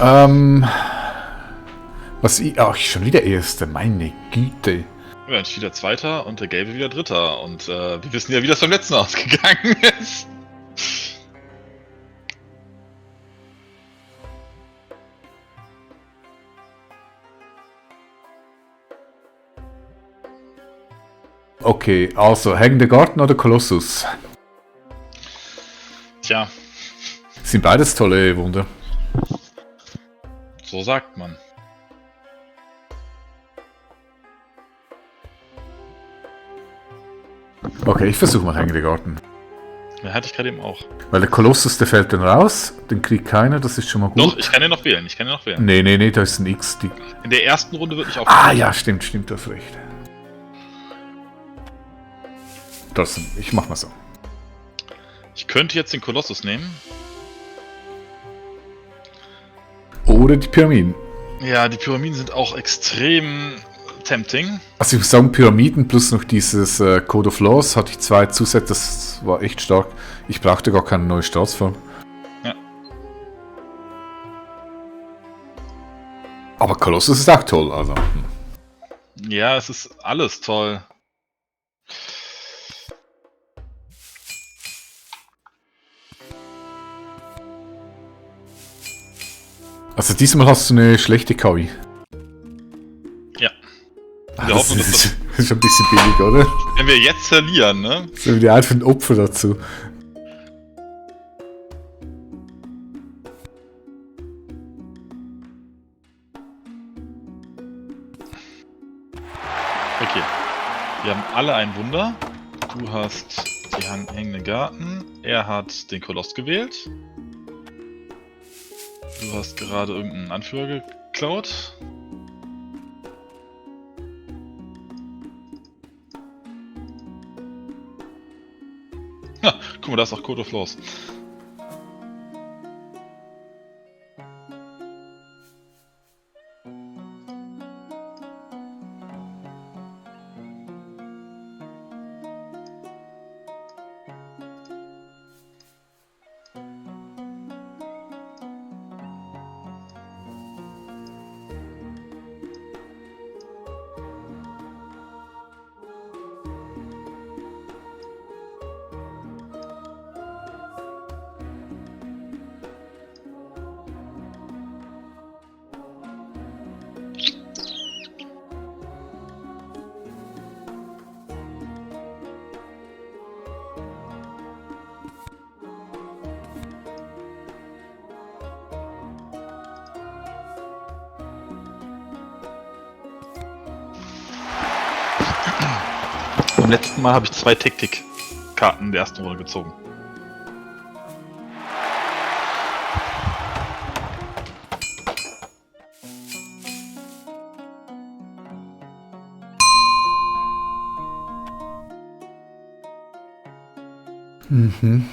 Ähm, Ach, schon wieder Erste, meine Güte. Ja, ich wieder Zweiter und der Gelbe wieder Dritter. Und wir wissen ja, wie das beim letzten Mal ausgegangen ist. Okay, also Hängende Garten oder Kolossus? Tja, Sind beides tolle Wunder. so sagt man. Okay, ich versuche mal Hängende Garten. Ja, hatte ich gerade eben auch. Weil der Kolossus, der fällt dann raus, den kriegt keiner, das ist schon mal gut. Doch, ich kann den noch wählen. Nee, da ist ein X. In der ersten Runde wird nicht Ah aufgenommen. ja, stimmt, du hast recht. Ich mach mal so. Ich könnte jetzt den Kolossus nehmen. Oder die Pyramiden. Ja, die Pyramiden sind auch extrem tempting. Also ich muss sagen, Pyramiden plus noch dieses Code of Laws hatte ich 2 Zusätze, das war echt stark. Ich brauchte gar keine neue Staatsform. Ja. Aber Kolossus ist auch toll, also. Ja, es ist alles toll. Also diesmal hast du eine schlechte KI. Ja. Ah, Wir das hoffen, dass ist schon ein bisschen billig, oder? wenn wir jetzt verlieren, ne? So wie einfach ein Opfer dazu. Okay. Wir haben alle ein Wunder. Du hast die hängenden Garten. Er hat den Koloss gewählt. Du hast gerade irgendeinen Anführer geklaut. Ja, guck mal, da ist auch Code of Laws. Beim letzten Mal habe ich 2 Taktik-Karten in der ersten Runde gezogen. Mhm.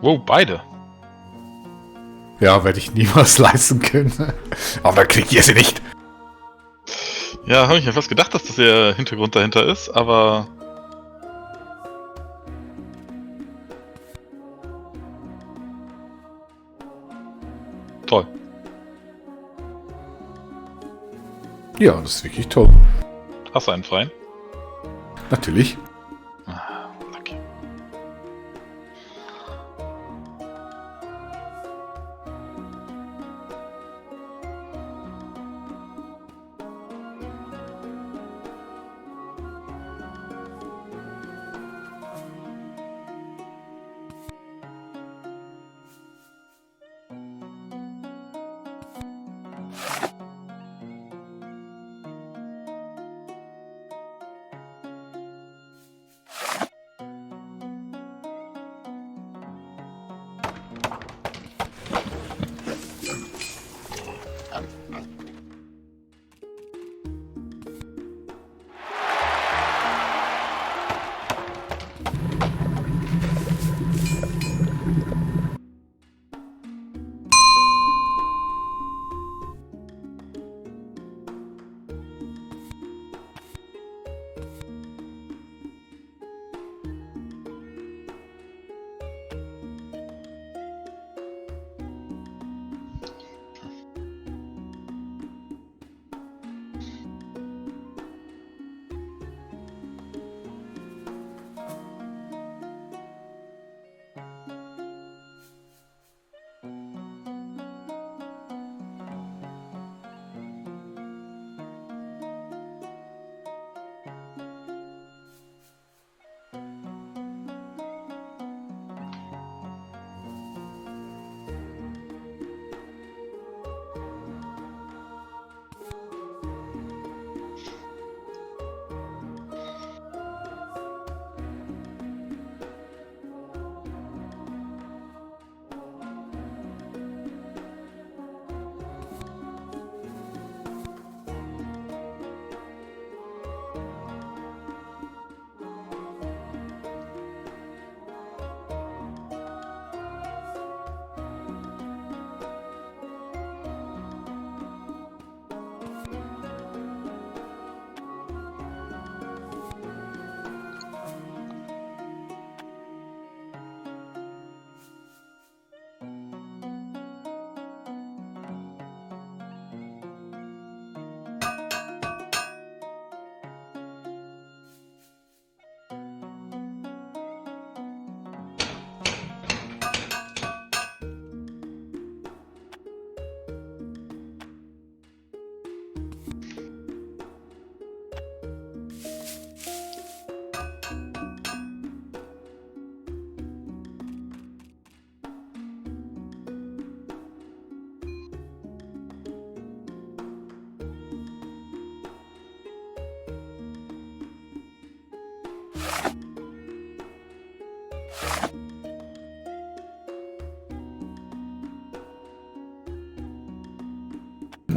Wow, beide. Ja, werde ich niemals leisten können. Aber dann kriegt ihr sie nicht. Ja, habe ich mir fast gedacht, dass das der Hintergrund dahinter ist, aber... Toll. Ja, das ist wirklich toll. Hast du einen freien? Natürlich. Ah, lucky.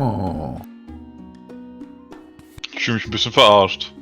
Oh. Ich fühle mich ein bisschen verarscht.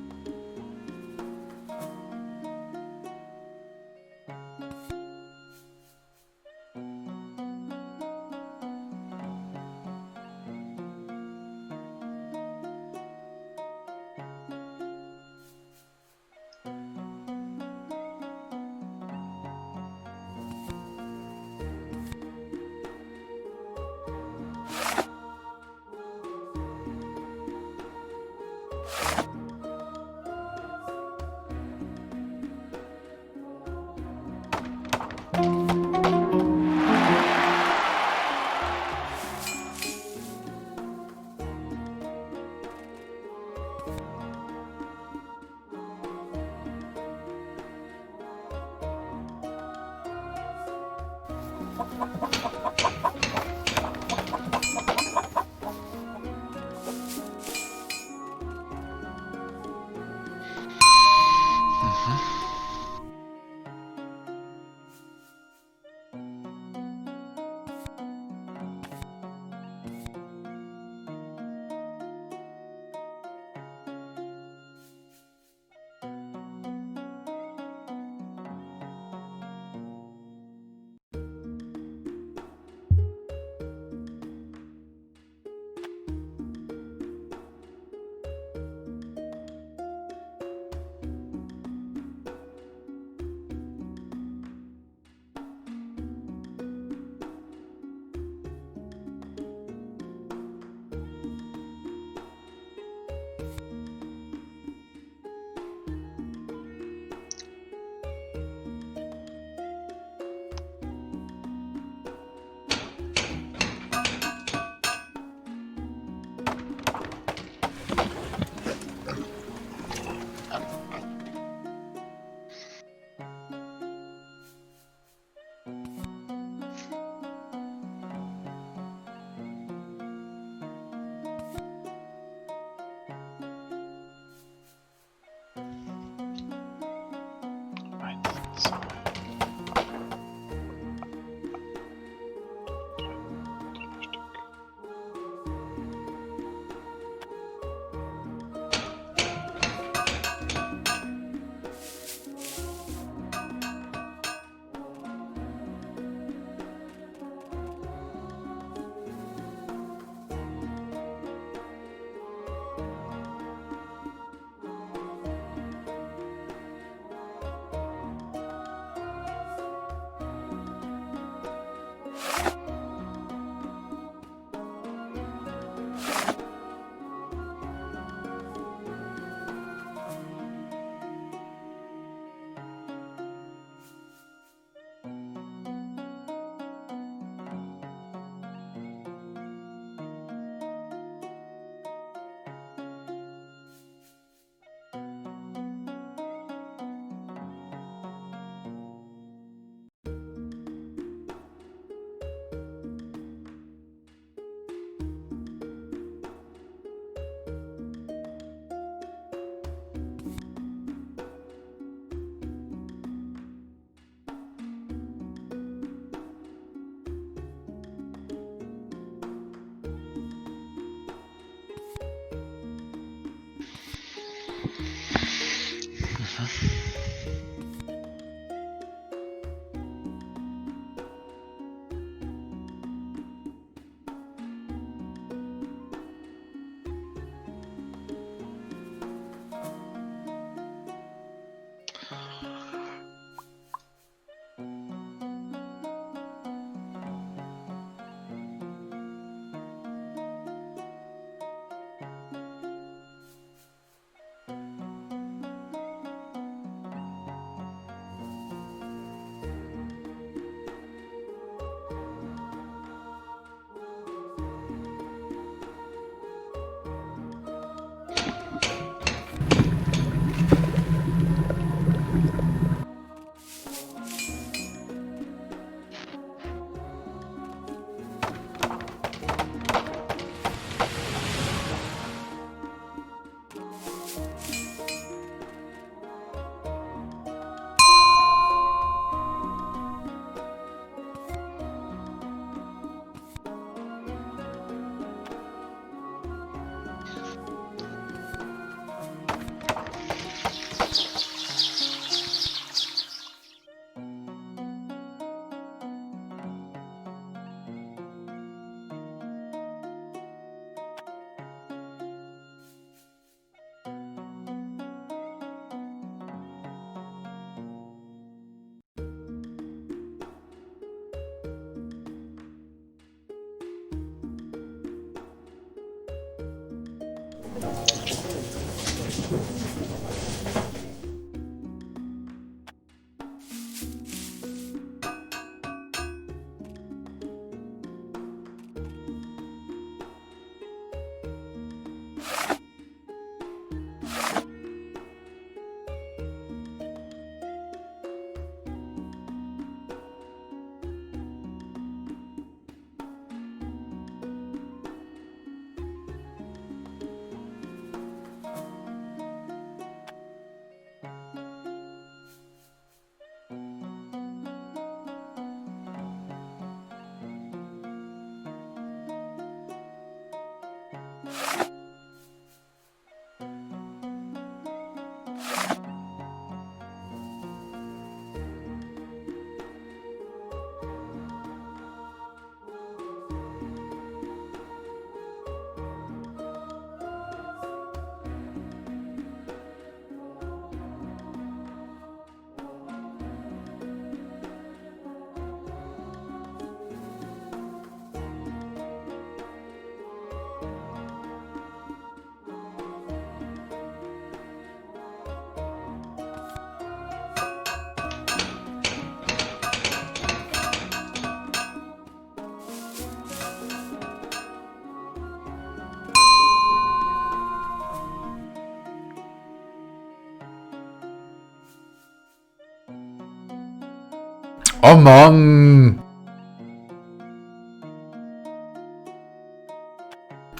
Oh Mann!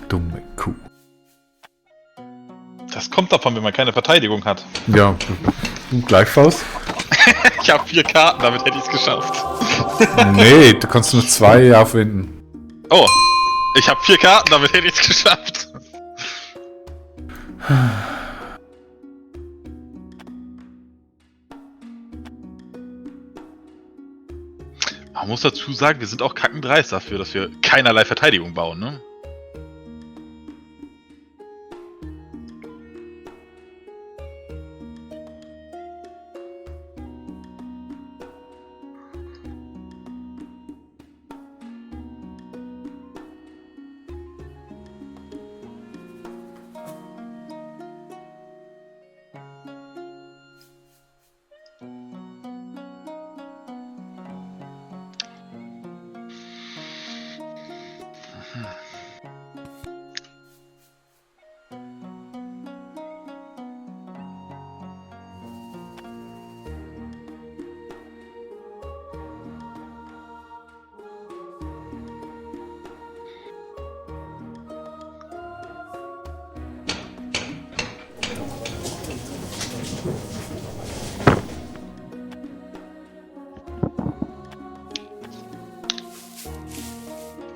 Dumme Kuh. Das kommt davon, wenn man keine Verteidigung hat. Ja, gleichfalls. Ich habe 4 Karten, damit hätte ich es geschafft. Nee, du kannst nur 2 aufwenden. Oh, ich habe 4 Karten, damit hätte ich es geschafft. Man muss dazu sagen, wir sind auch kackendreist dafür, dass wir keinerlei Verteidigung bauen, ne?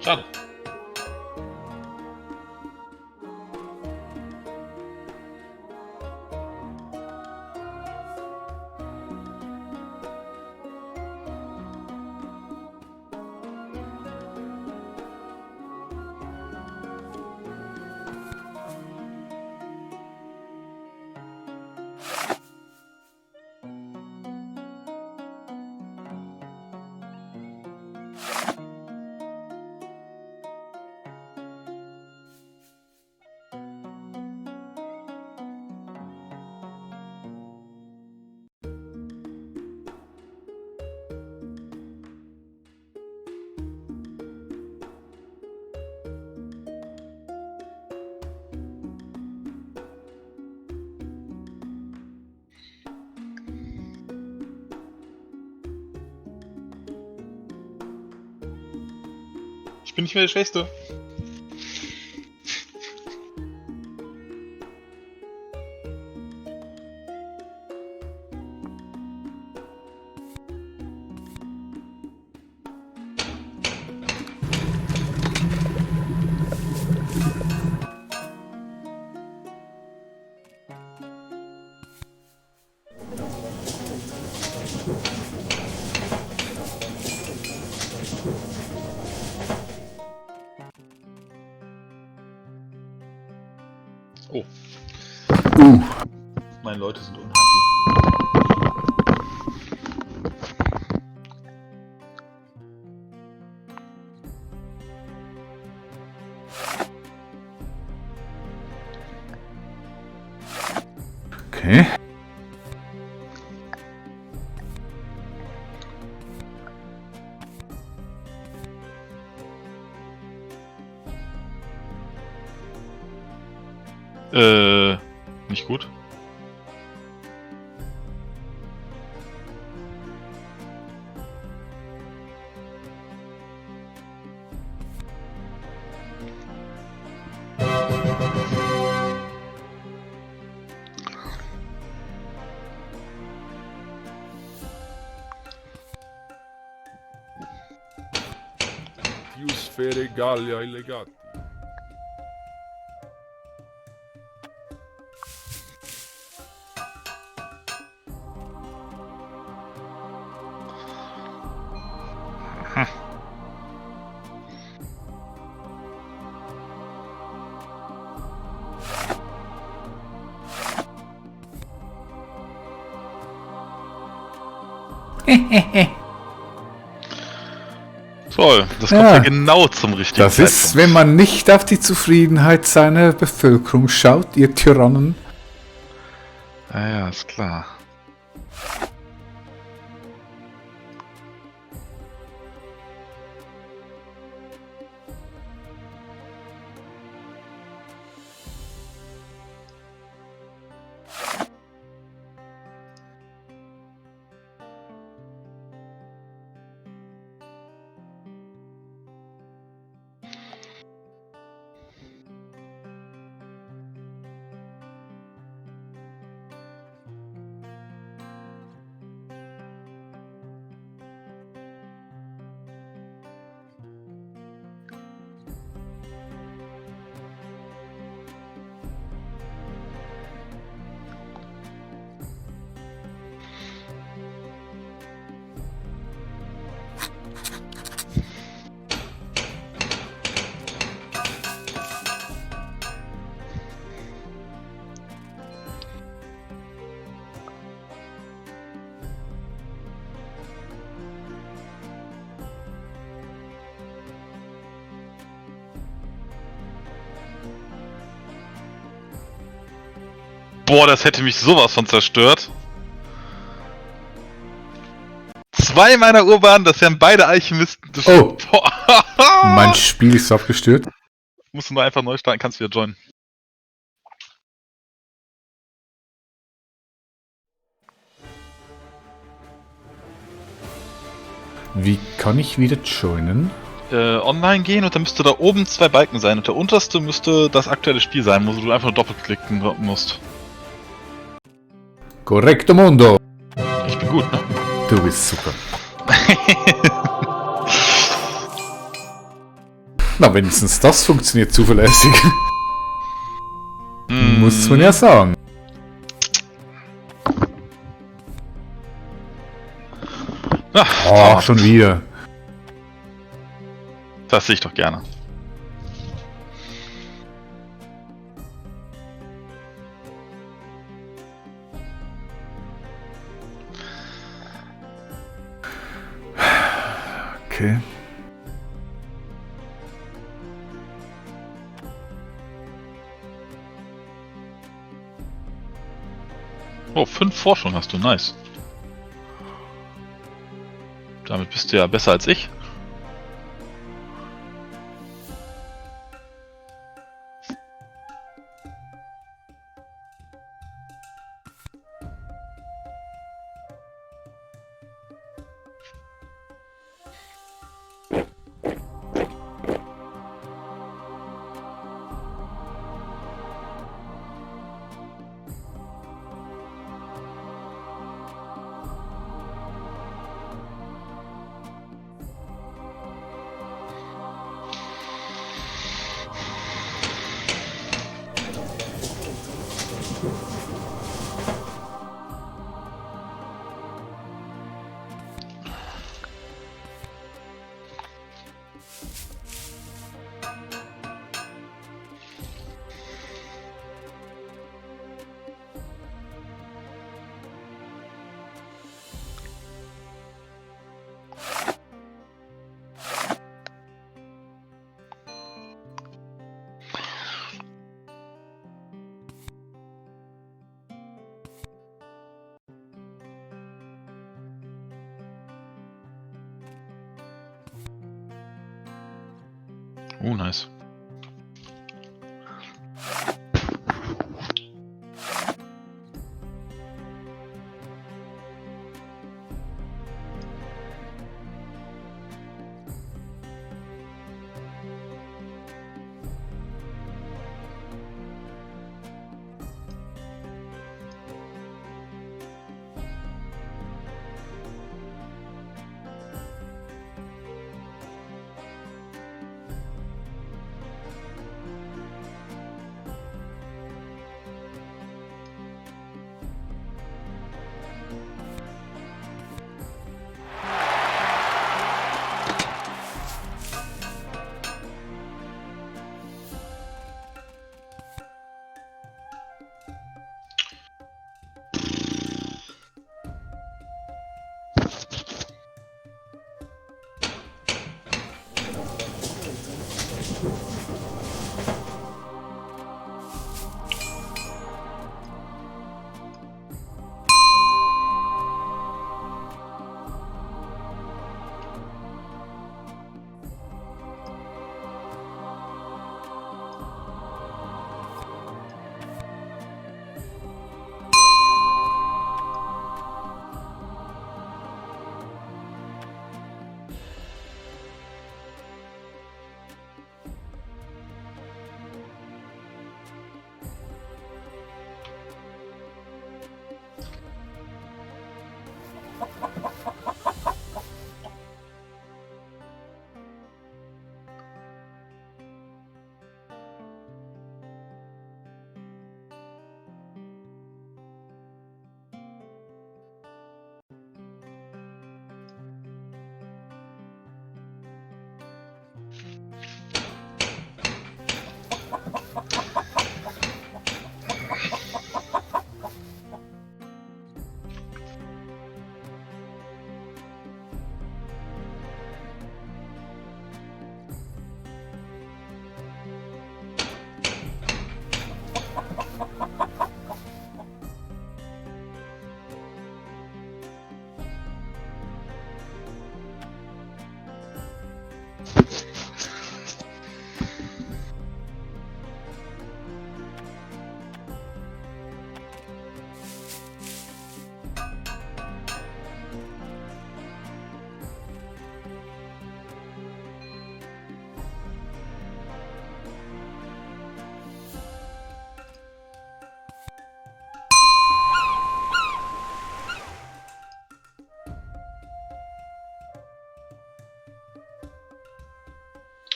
Schade. Ich bin nicht mehr der Schwächste. Oh. Meine Leute sind unhappy. Okay. Nicht gut. Più sfere Gallia ai legati. Toll, das kommt Ja. ja genau zum richtigen Das ist, wenn man nicht auf die Zufriedenheit seiner Bevölkerung schaut, ihr Tyrannen. Ja, ist klar. Boah, das hätte mich sowas von zerstört. 2 meiner Urbanen, das wären beide Alchemisten. Das Oh. Boah. Mein Spiel ist abgestürzt. Musst du nur einfach neu starten, kannst wieder joinen. Wie kann ich wieder joinen? Online gehen und dann müsste da oben 2 Balken sein und der unterste müsste das aktuelle Spiel sein, wo du einfach nur doppelklicken musst. Correcto Mundo. Ich bin gut, ne? Du bist super. Na, wenigstens das funktioniert zuverlässig. Muss man ja sagen. Ach, Oh, schon wieder. das sehe ich doch gerne. Okay. Oh, 5 Forschung hast du, nice. Damit bist du ja besser als ich. Oh, nice.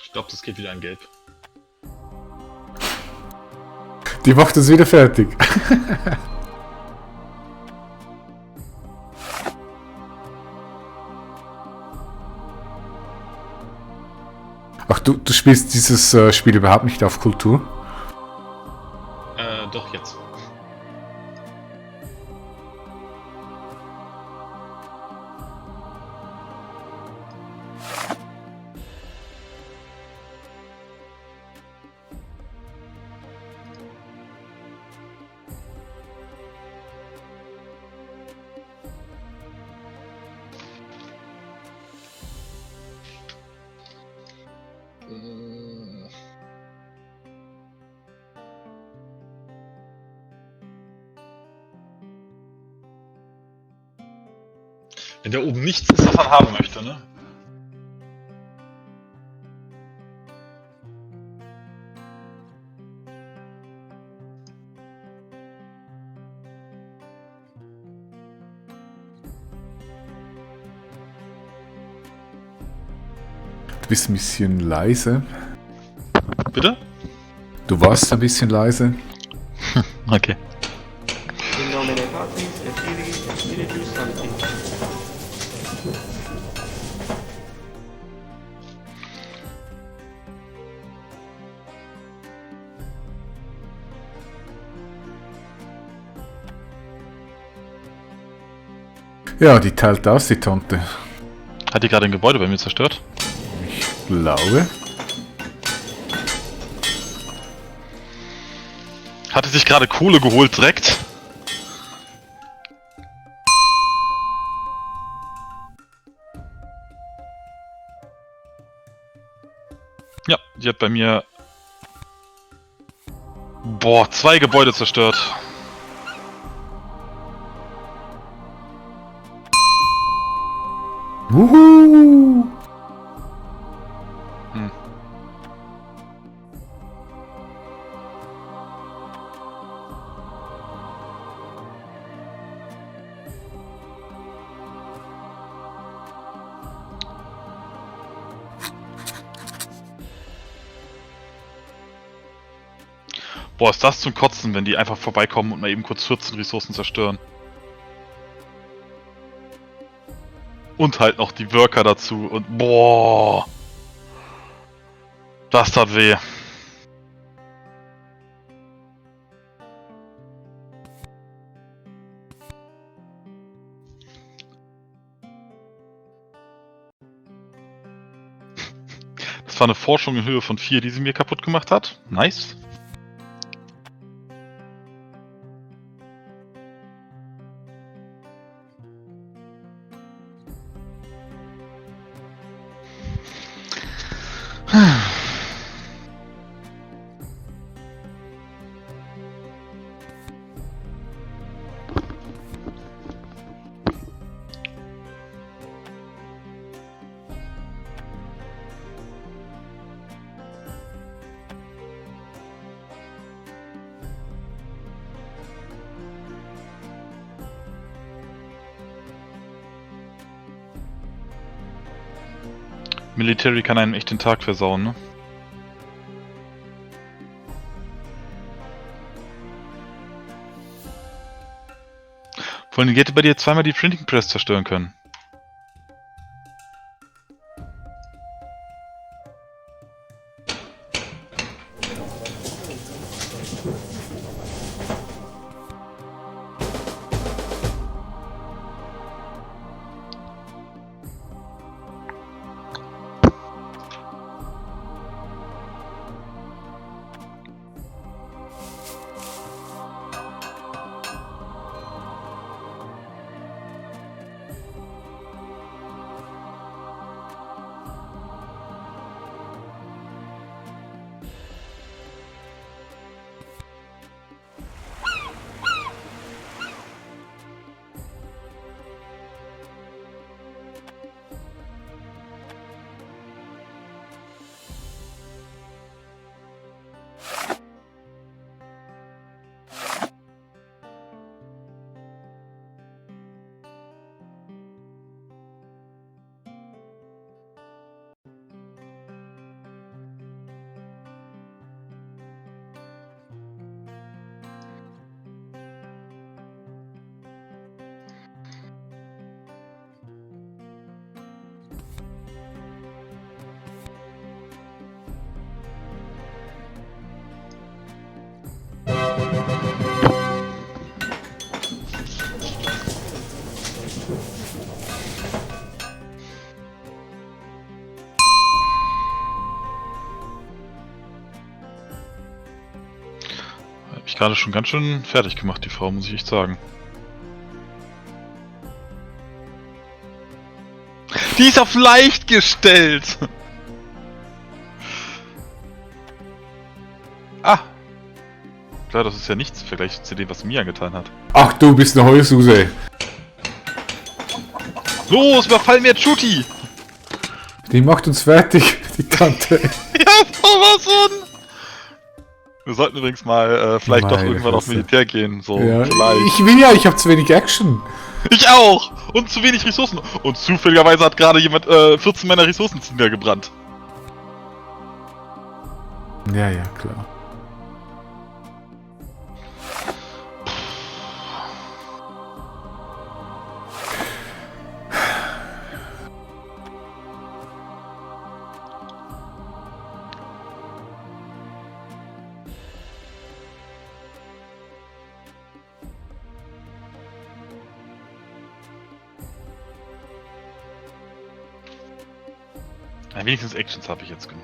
Ich glaube, das geht wieder in Gelb. Die macht es wieder fertig. Ach, du spielst dieses Spiel überhaupt nicht auf Kultur? Doch, jetzt. Wenn der oben nichts ist, was man haben möchte, ne? Du bist ein bisschen leise. Bitte? Du warst ein bisschen leise. Okay. In nomine Patris et Filii et Spiritus Sancti. Ja, die teilt aus, die Tante. Hat die gerade ein Gebäude bei mir zerstört? Ich glaube. Hatte sich gerade Kohle geholt direkt? Ja, die hat bei mir... Boah, 2 Gebäude zerstört. Wuhu! Hm. Boah, ist das zum Kotzen, wenn die einfach vorbeikommen und mal eben kurz 14 Ressourcen zerstören. Und halt noch die Worker dazu und boah. Das tat weh. Das war eine Forschung in Höhe von 4, die sie mir kaputt gemacht hat. Nice. Military kann einem echt den Tag versauen, ne? Vor allem, die hätte bei dir zweimal die Printing Press zerstören können. Hab ich gerade schon ganz schön fertig gemacht, die Frau, muss ich echt sagen. Die ist auf leicht gestellt! Ah! Klar, das ist ja nichts im Vergleich zu dem, was Mia getan hat. Ach, du bist eine Heulsuse. Los, überfall mir Chuti! Die macht uns fertig, die Tante. Ja, sowas von! Wir sollten übrigens mal vielleicht doch Meine irgendwann auf Fresse. Militär gehen, so Ja, vielleicht. ich will ja, ich habe zu wenig Action. Ich auch! Und zu wenig Ressourcen. Und zufälligerweise hat gerade jemand 14 meiner Ressourcen niedergebrannt. Ja, ja, klar. Ja, wenigstens Actions habe ich jetzt genug.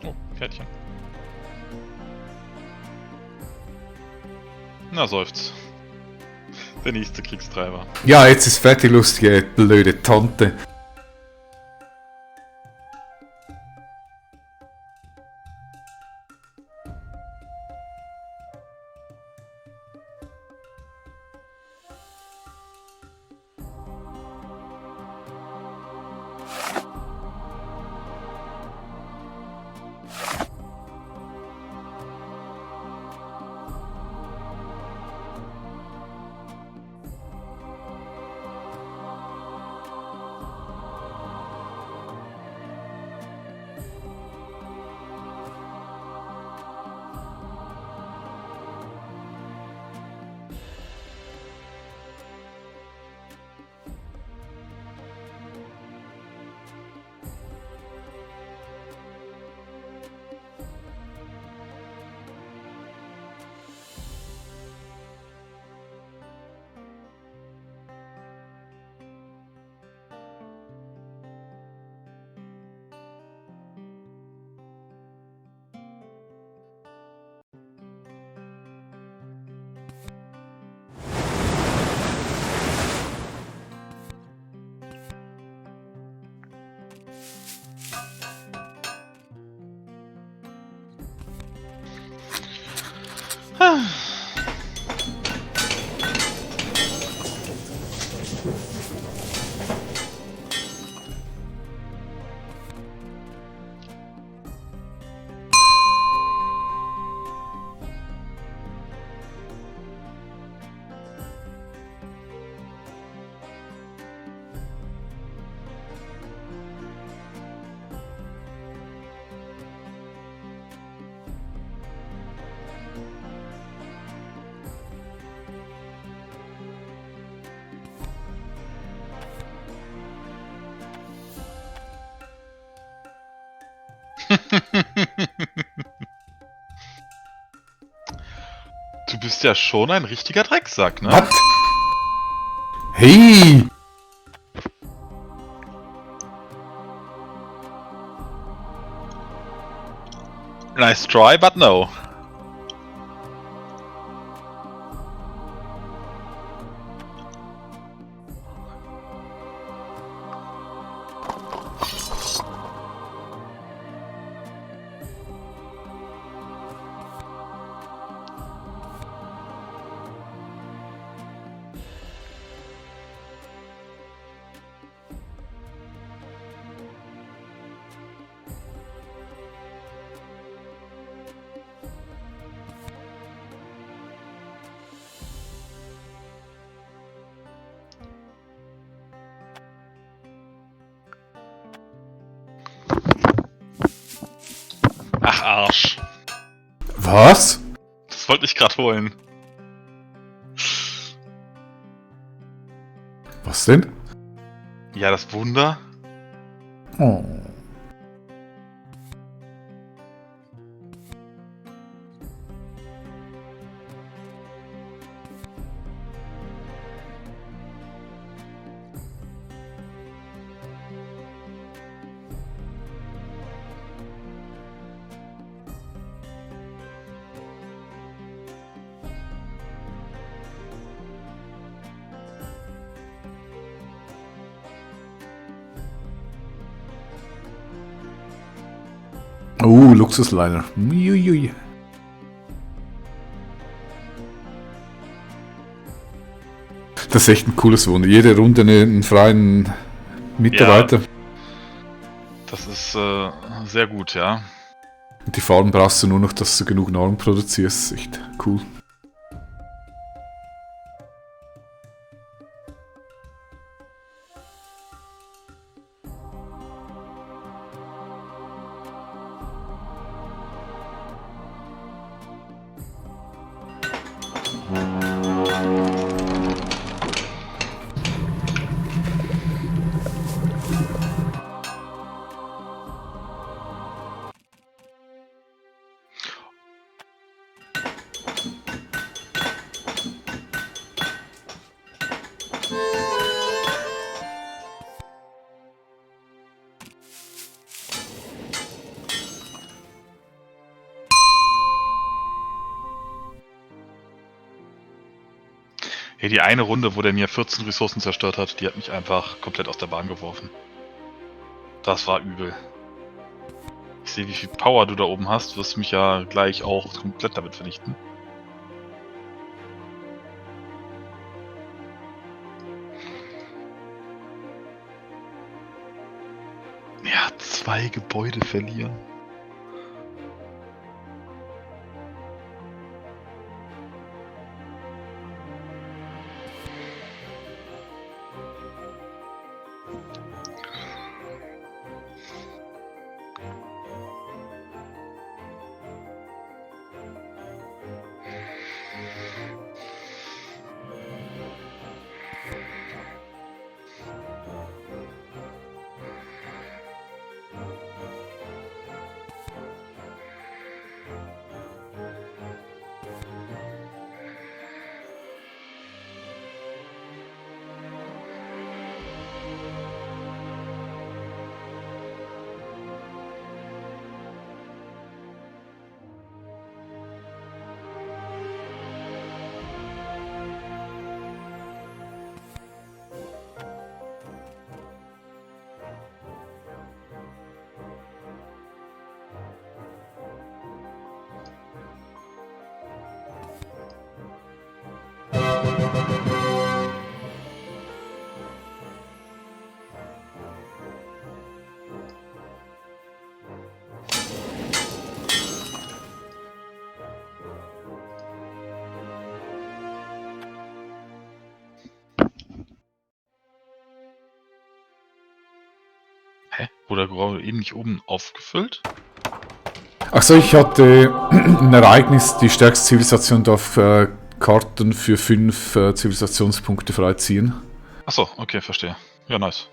Oh, Pferdchen. Na, seufzt. Der nächste Kriegstreiber. Ja, jetzt ist fertig, lustige, blöde Tante. Du bist ja schon ein richtiger Drecksack, ne? Was? Hey! Nice try, but no. Ach, Arsch. Was? Das wollte ich gerade holen. Was denn? Ja, das Wunder. Oh. Luxusliner. Uiuiui. Das ist echt ein cooles Wunder. Jede Runde einen freien Mitarbeiter. Ja, das ist sehr gut, ja. Und die Farben brauchst du nur noch, dass du genug Norm produzierst. Echt cool. Hey, die eine Runde, wo der mir 14 Ressourcen zerstört hat, die hat mich einfach komplett aus der Bahn geworfen. Das war übel. Ich sehe, wie viel Power du da oben hast, wirst mich ja gleich auch komplett damit vernichten. Ja, 2 Gebäude verlieren. Hä? Wurde der eben nicht oben aufgefüllt? Achso, ich hatte ein Ereignis, die stärkste Zivilisation darf Karten für 5 Zivilisationspunkte freiziehen. Achso, okay, verstehe. Ja, nice.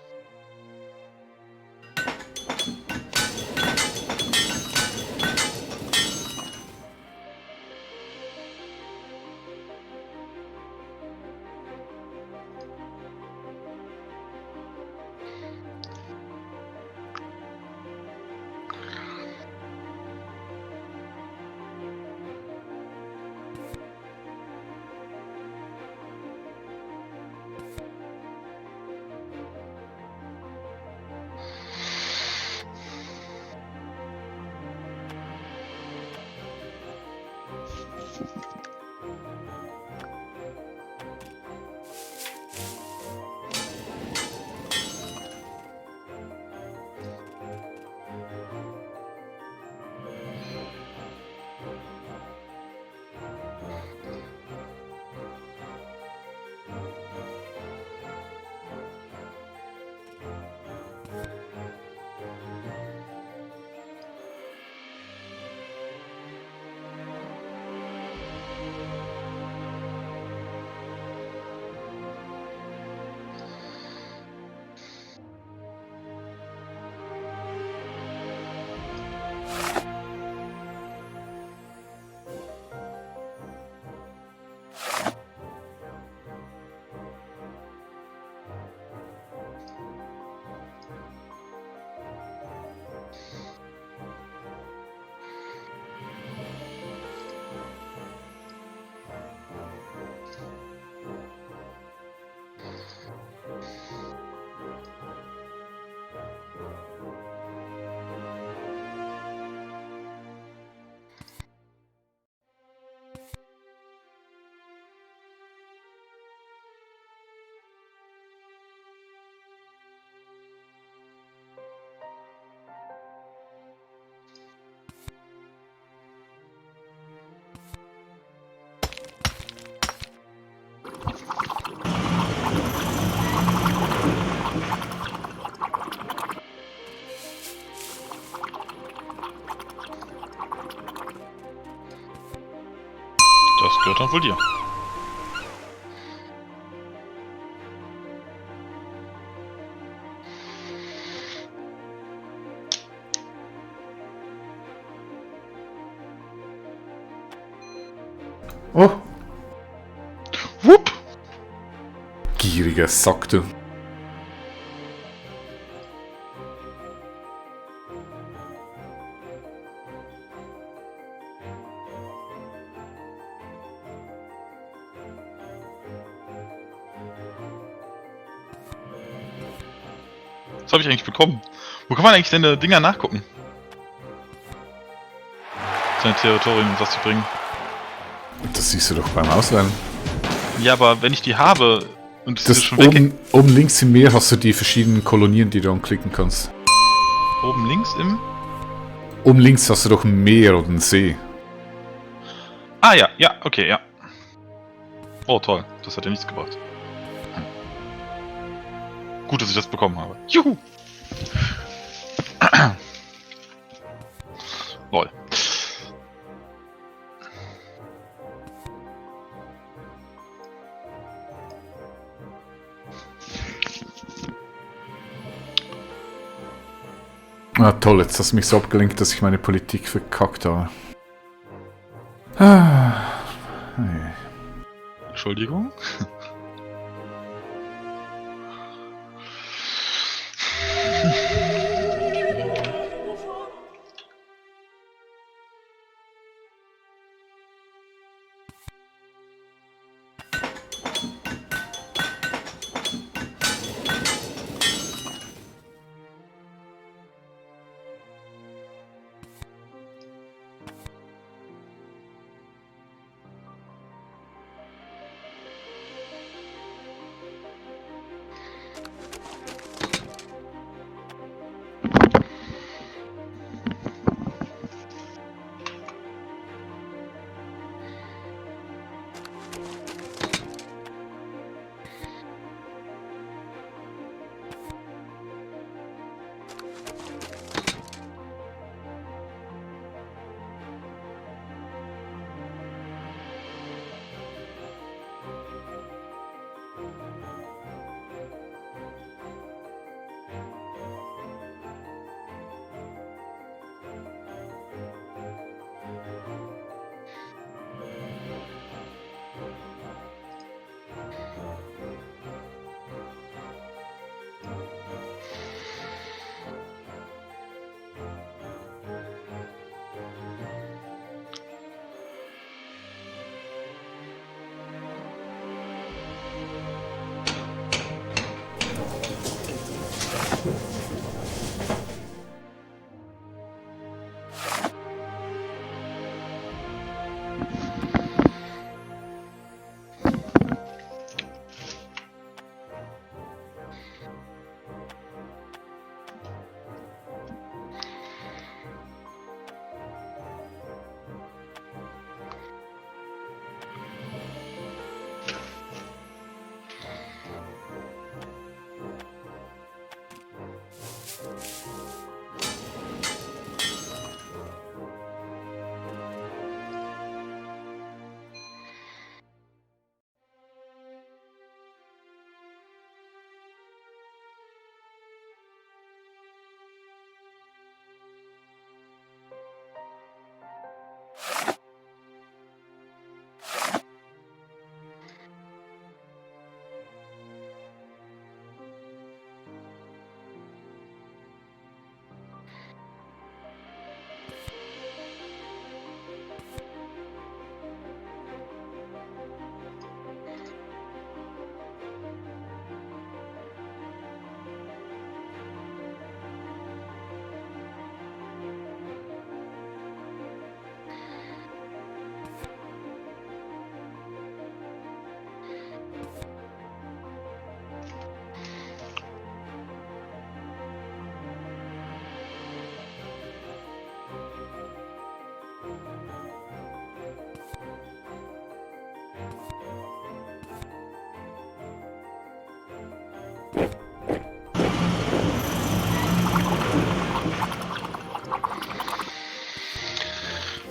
Das gehört dann wohl dir. Oh, Wupp! gieriger Sack, du. Was habe ich eigentlich bekommen? Wo kann man eigentlich deine Dinger nachgucken? Seine Territorien und was die bringen. Das siehst du doch beim Auswählen. Ja, aber wenn ich die habe und es ist Das schon weg. oben links im Meer hast du die verschiedenen Kolonien, die du anklicken kannst. Oben links im... Oben links hast du doch ein Meer oder einen See. Ah ja, ja, okay, ja. Oh toll, das hat ja nichts gebracht. Gut, dass ich das bekommen habe. Juhu! Lol. Ah toll, jetzt hast du mich so abgelenkt, dass ich meine Politik verkackt habe. Ah. Hey. Entschuldigung.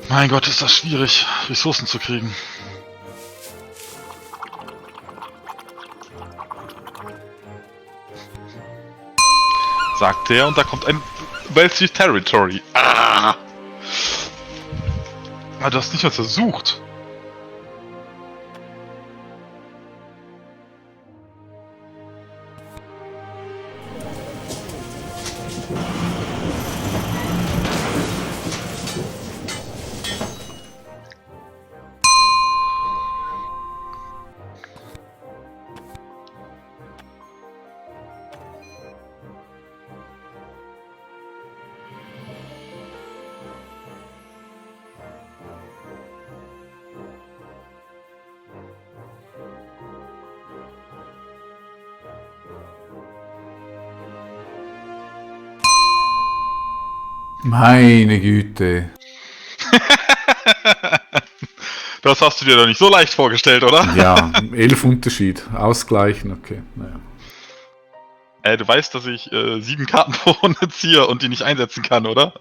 Mein Gott, ist das schwierig, Ressourcen zu kriegen. Sagt der und da kommt ein Wealthy Territory. Ah! Ah, du hast nicht mal versucht. Meine Güte. Das hast du dir doch nicht so leicht vorgestellt, oder? Ja, 11 Unterschied. Ausgleichen, okay. Naja. Du weißt, dass ich 7 Karten pro Runde ziehe und die nicht einsetzen kann, oder?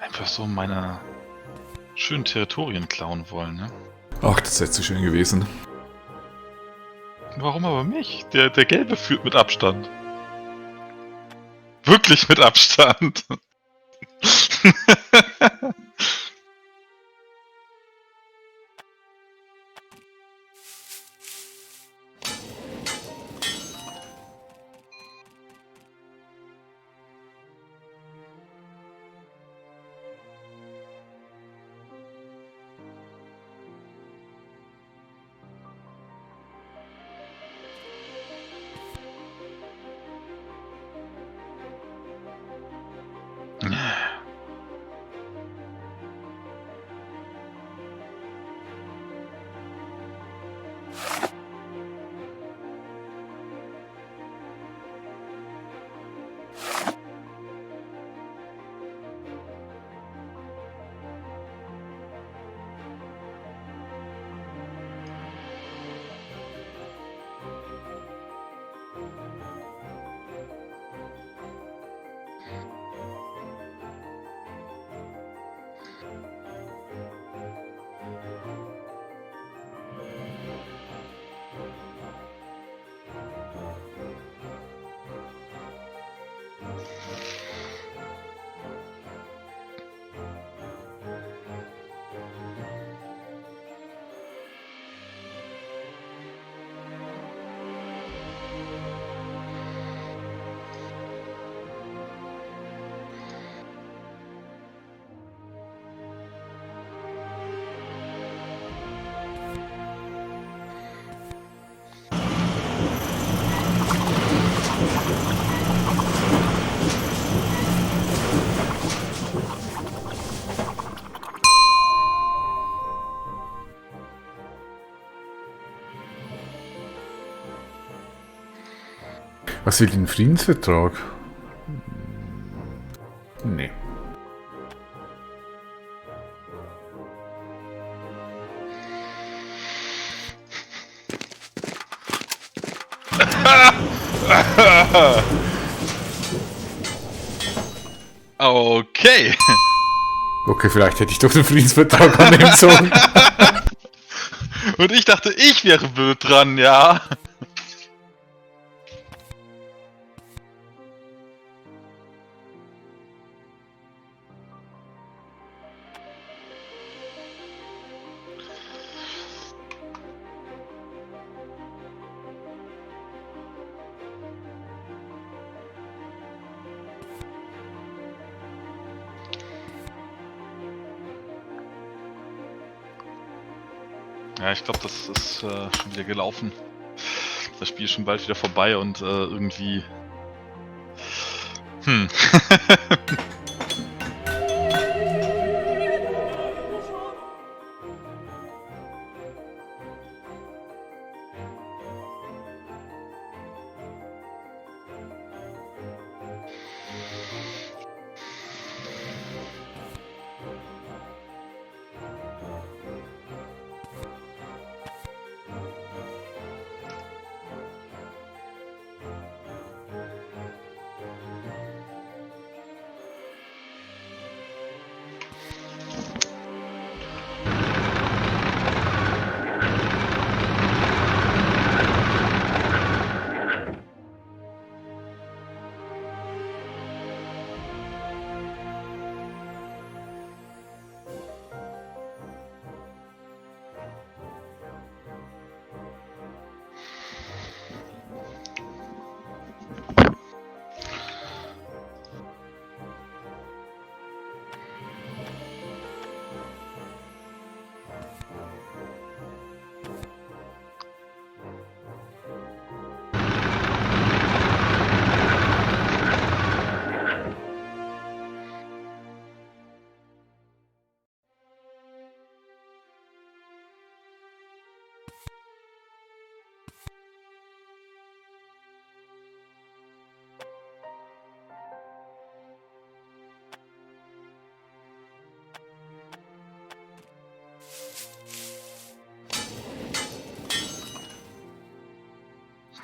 Einfach so meine schönen Territorien klauen wollen, ne? Ach, das wäre zu schön gewesen. Warum aber mich? Der Gelbe führt mit Abstand. Wirklich mit Abstand. Was will den Friedensvertrag? Nee. Okay. Okay, vielleicht hätte ich doch den Friedensvertrag annehmen sollen. Und ich dachte, ich wäre blöd dran, ja. Ja, ich glaube, das ist schon wieder gelaufen. Das Spiel ist schon bald wieder vorbei und irgendwie...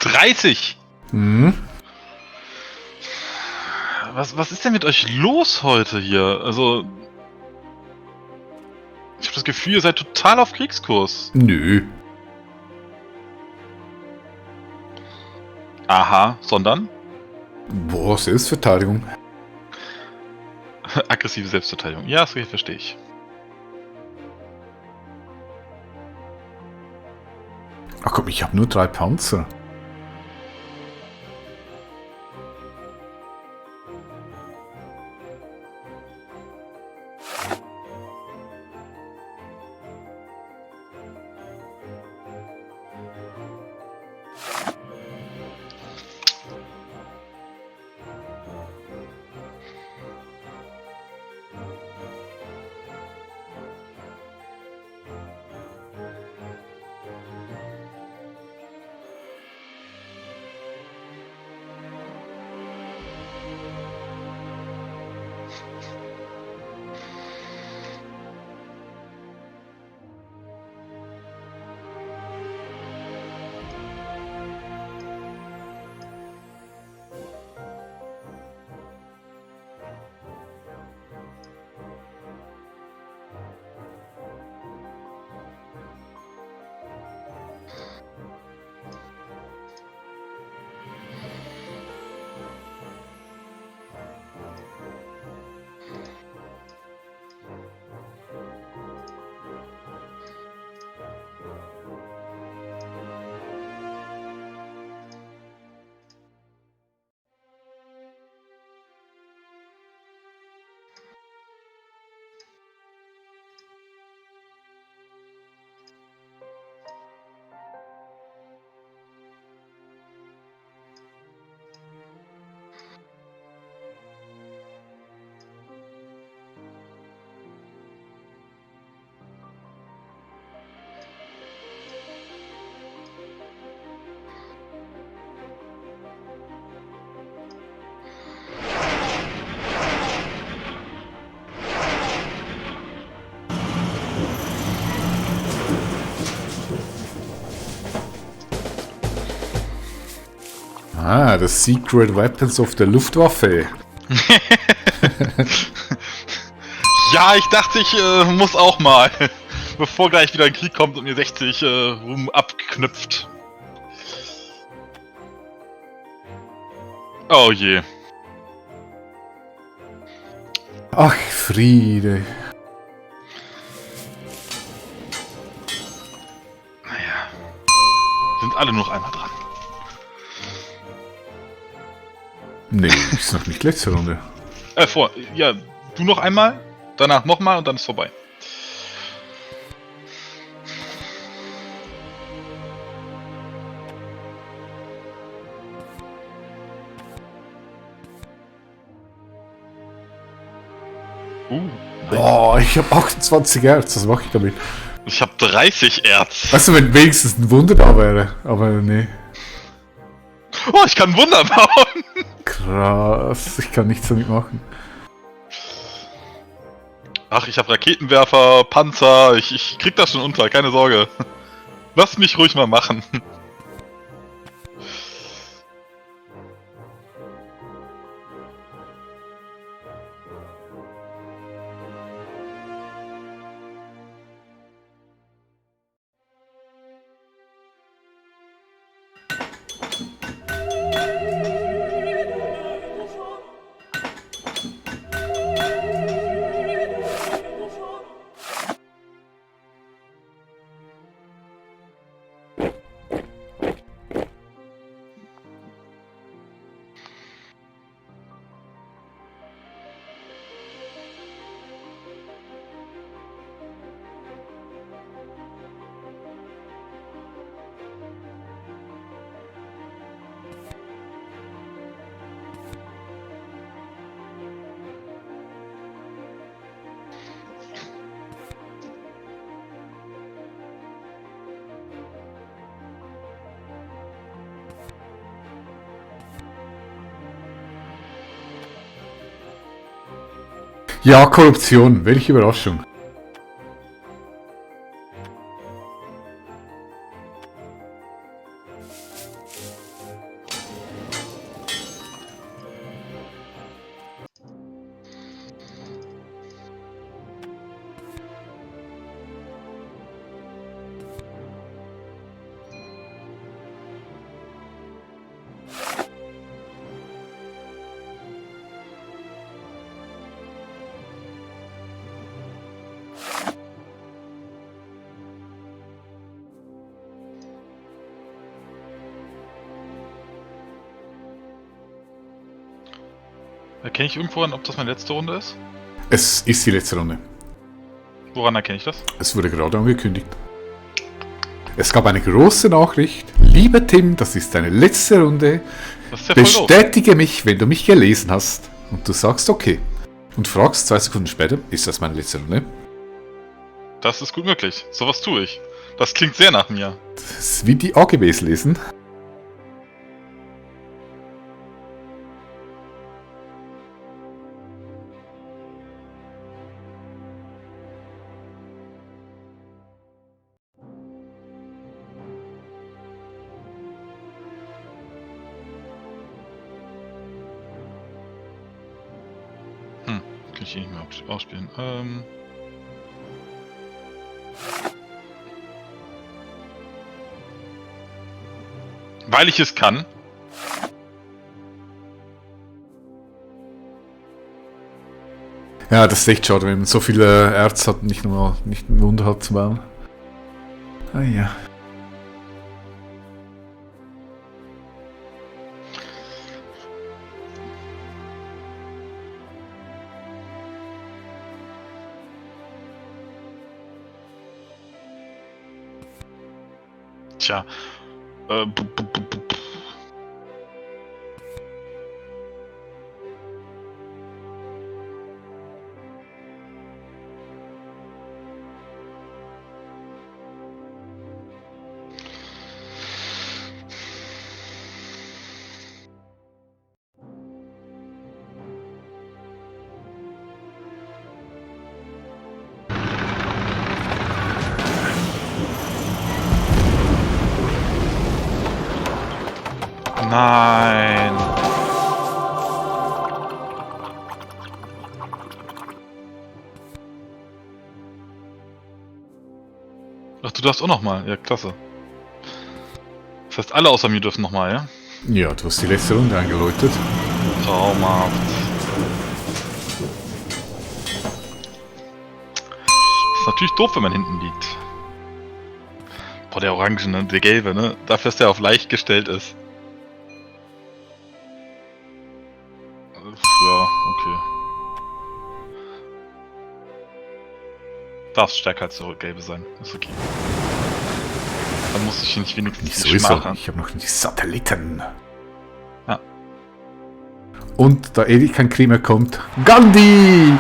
#30! Hm? Was ist denn mit euch los heute hier? Also... Ich habe das Gefühl, ihr seid total auf Kriegskurs. Nö. Aha, sondern? Boah, Selbstverteidigung. Aggressive Selbstverteidigung. Ja, so verstehe ich. Ach komm, ich habe nur 3 Panzer. Ah, das Secret Weapons of der Luftwaffe. Ja, ich dachte, ich muss auch mal. Bevor gleich wieder ein Krieg kommt und mir 60 Ruhm abknüpft. Oh je. Ach, Friede. Naja. Sind alle nur noch einmal dran. Nee, ist noch nicht letzte Runde. Ja, du noch einmal, danach nochmal und dann ist vorbei. Nice. Boah, ich habe 28 Erz, was mache ich damit? Ich habe 30 Erz. Weißt du, wenn wenigstens ein Wunder da wäre, aber nee. Oh, ich kann Wunder bauen. Krass, ich kann nichts damit machen. Ach, ich habe Raketenwerfer, Panzer, ich krieg das schon unter, keine Sorge. Lass mich ruhig mal machen. Ja, Korruption, welche Überraschung. Erkenne ich irgendwo an, ob das meine letzte Runde ist? Es ist die letzte Runde. Woran erkenne ich das? Es wurde gerade angekündigt. Es gab eine große Nachricht. Lieber Tim, das ist deine letzte Runde. Das ist ja voll doof. Bestätige mich, wenn du mich gelesen hast. Und du sagst okay. Und fragst 2 Sekunden später, ist das meine letzte Runde? Das ist gut möglich. Sowas tue ich. Das klingt sehr nach mir. Das ist wie die AGBs lesen. Kann ich hier nicht mehr ausspielen. Weil ich es kann. Ja, das ist echt schade, wenn man so viele Erz hat, nicht ein Wunder hat zu bauen. Ah ja. Tja. Nein. Ach, du darfst auch noch mal. Ja, klasse. Das heißt, alle außer mir dürfen noch mal, ja? Ja, du hast die letzte Runde eingeläutet. Traumhaft. Ist natürlich doof, wenn man hinten liegt. Boah, der Orange, ne? Der Gelbe, ne? Dafür, dass der auf leicht gestellt ist. Ja, okay. Darf stärker als der Gelbe sein. Ist okay. Dann muss ich nicht wenigstens So ist er. machen. Ich habe noch die Satelliten. Ja. Und da kein Krieger kommt, Gandhi!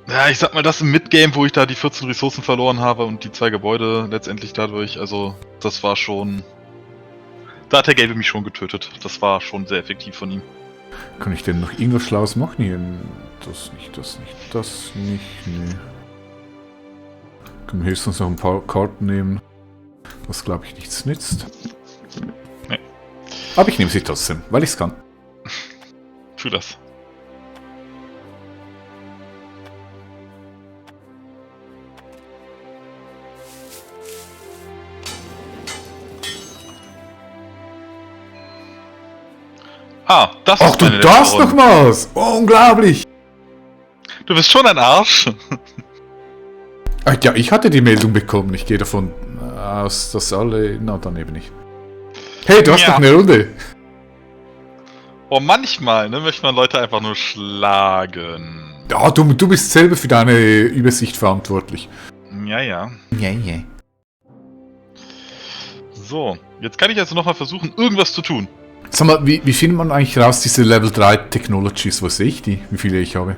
Ja, ich sag mal, das im Midgame, wo ich da die 14 Ressourcen verloren habe und die 2 Gebäude letztendlich dadurch, also das war schon... Da hat der Gelbe mich schon getötet. Das war schon sehr effektiv von ihm. Kann ich denn noch irgendwas Schlaues machen hier? Das nicht, das nicht, das nicht, nee. Können wir höchstens noch ein paar Karten nehmen, was glaube ich nichts nützt. Nee. Aber ich nehme sie trotzdem, weil ich es kann. Tu das. Ah, das Ach, ist du meine darfst letzte noch Runde. was! Unglaublich! Du bist schon ein Arsch. Ach, ja, ich hatte die Meldung bekommen. Ich gehe davon aus, dass alle... Na, dann eben nicht. Hey, du hast Ja. noch eine Runde! Oh, manchmal, ne, möchte man Leute einfach nur schlagen. Ja, du bist selber für deine Übersicht verantwortlich. Ja, ja. Ja, ja. So, jetzt kann ich also nochmal versuchen, irgendwas zu tun. Sag mal, wie findet man eigentlich raus, diese Level 3 Technologies? Wo sehe ich die? Wie viele ich habe?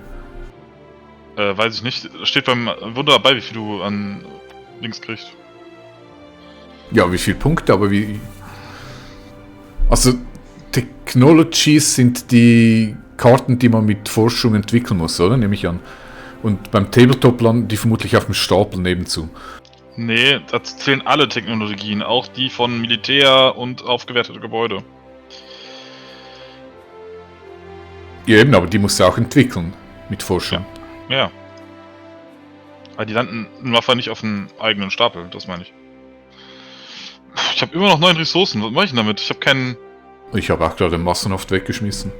Weiß ich nicht. Steht beim Wunder dabei, wie viel du an Links kriegst. Ja, wie viele Punkte, aber wie... Also, Technologies sind die Karten, die man mit Forschung entwickeln muss, oder? Nehme ich an. Und beim Tabletop landen die vermutlich auf dem Stapel nebenzu. Nee, dazu zählen alle Technologien, auch die von Militär und aufgewertete Gebäude. Ja, eben, aber die musst du auch entwickeln. Mit Forschung. Ja. Aber die landen im Waffe nicht auf einem eigenen Stapel, das meine ich. Ich habe immer noch 9 Ressourcen, was mache ich denn damit? Ich habe keinen... Ich habe auch gerade massenhaft weggeschmissen.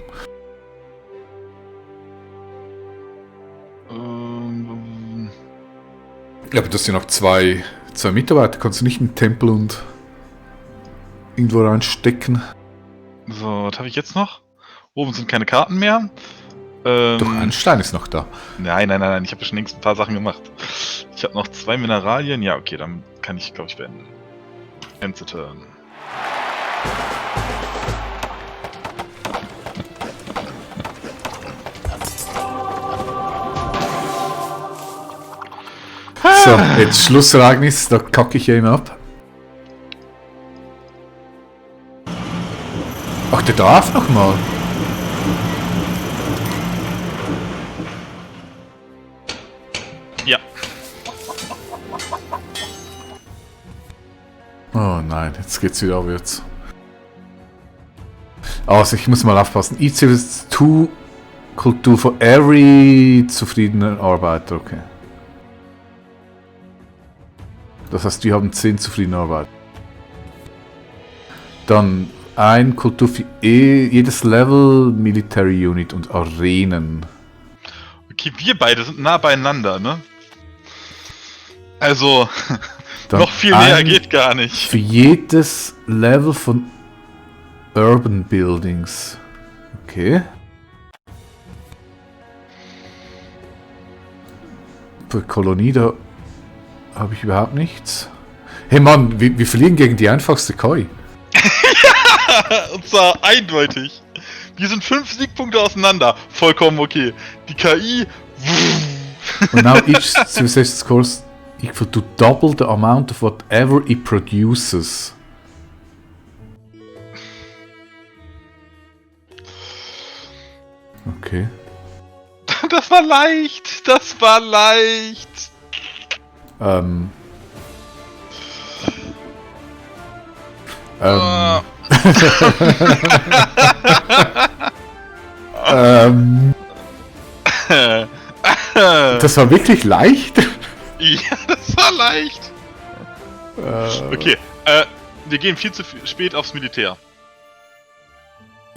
Ja, aber das sind noch zwei Mitarbeiter. Kannst du nicht einen Tempel und irgendwo reinstecken? So, was habe ich jetzt noch? Oben sind keine Karten mehr. Doch, ein Stein ist noch da. Nein, ich habe schon längst ein paar Sachen gemacht. Ich habe noch 2 Mineralien. Ja, okay, dann kann ich, glaube ich, beenden. End the turn. So, jetzt Schlussereignis, da kacke ich ihn ab. Ach, der darf noch mal. Ja. Oh nein, jetzt geht's wieder abwärts. Also, ich muss mal aufpassen. Each is 2 Kultur for every zufriedener Arbeiter, okay. Das heißt, wir haben 10 zufriedene Arbeiter. Dann ein Kultur für jedes Level, Military Unit und Arenen. Okay, wir beide sind nah beieinander, ne? Also, Dann noch viel näher ein geht gar nicht. Für jedes Level von Urban Buildings. Okay. Für Kolonie, da habe ich überhaupt nichts. Hey Mann, wir verlieren gegen die einfachste KI. Und zwar eindeutig. Wir sind 5 Siegpunkte auseinander. Vollkommen okay. Die KI... Und now each civilization scores equal to double the amount of whatever it produces. Okay. Das war leicht. Das war leicht. Ähm. Ah. Das war wirklich leicht? Ja, das war leicht. Okay, wir gehen viel zu spät aufs Militär.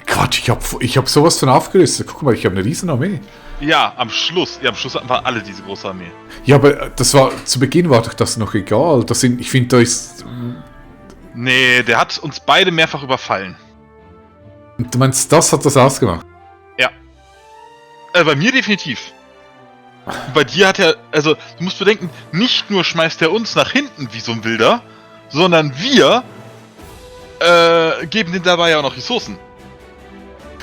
Quatsch, ich hab sowas von aufgerüstet. Guck mal, ich habe eine riesen Armee. Ja, am Schluss hatten wir alle diese große Armee. Ja, aber das war, zu Beginn war doch das noch egal. Ich finde, da ist... Nee, der hat uns beide mehrfach überfallen. Du meinst, das hat das ausgemacht? Ja. Bei mir definitiv. Bei dir hat er, also, du musst bedenken, nicht nur schmeißt er uns nach hinten wie so ein Wilder, sondern wir geben dem dabei ja auch noch Ressourcen.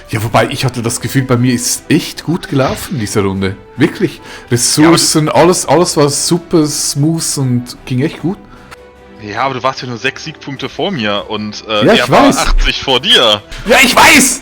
Ja, wobei ich hatte das Gefühl, bei mir ist echt gut gelaufen, diese Runde. Wirklich. Ressourcen, alles war super smooth und ging echt gut. Ja, aber du warst ja nur 6 Siegpunkte vor mir und Ja, ich er war weiß. 80 vor dir. Ja, ich weiß!